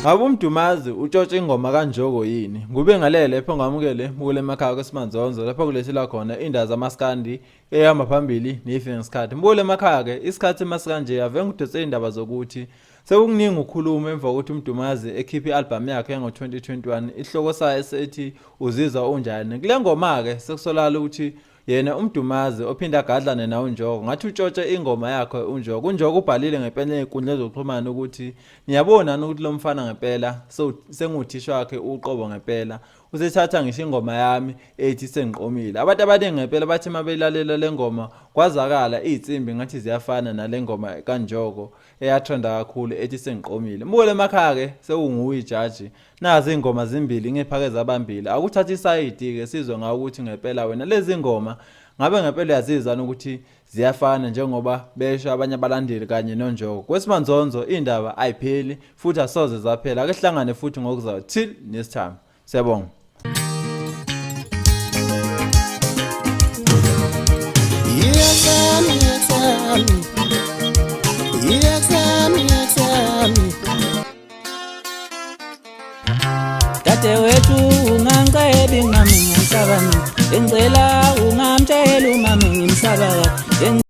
Ngabe uMdumazi utshotshe ingoma kaNjoko yini? Ngubingelele lapho ngamukele mukule emakhaya kwesimanzonzo lapho kulethela khona indaba zamaskandi ehamba phambili neyifike ngesikhathi. Mbukele emakhaya ke isikhathi masikanje ave ngidonse indaba zokuthi sekukuningi ukukhuluma emva kokuthi uMdumazi ekhiphe i-albhamu yakhe yango-2021 isihloko sayo esethi uzizwa unjani. Kule ngoma-ke sekusolakala ukuthi Yena uMdumazi ophinde agadlane nawo uNjoko ngathi utshotshe ingoma yakhe uNjoko. UNjoko ubhalile ngempela ey'nkundleni zokuxhumana ukuthi niyabonani ukuthi lo mfana ngempela senguthisha wakhe uqobo ngempela. Usethatha ngisho ingoma yami ethi sengiqomile. Abantu abaningi ngempela bathi uma belalela le ngoma kwazakala iy'nsimbi ngathi ziyafana nale ngoma kaNjoko eyatrenda kakhulu ethi sengiqomile. Mbukele emakhaya-ke sewunguye ijaji Nazi iy'ngoma zimbili ngiphake zabambili akuthathe isayidi-ke sizwe ngawo ukuthi ngempela wena lezi ngoma ngabe ngempela uyazizwa ukuthi ziyafana njengoba besho abanye abalandeli kanye noNjoko. Kwesimanzonzo indaba ayipheli futhi asoze zaphela. Ake sihlangane futhi ngokuzayo. Till next time. Siyabonga. Dadewethu ungangicebi ngami ngimsaba mina. Bengicela ungamtshela umama ngimsaba kabi.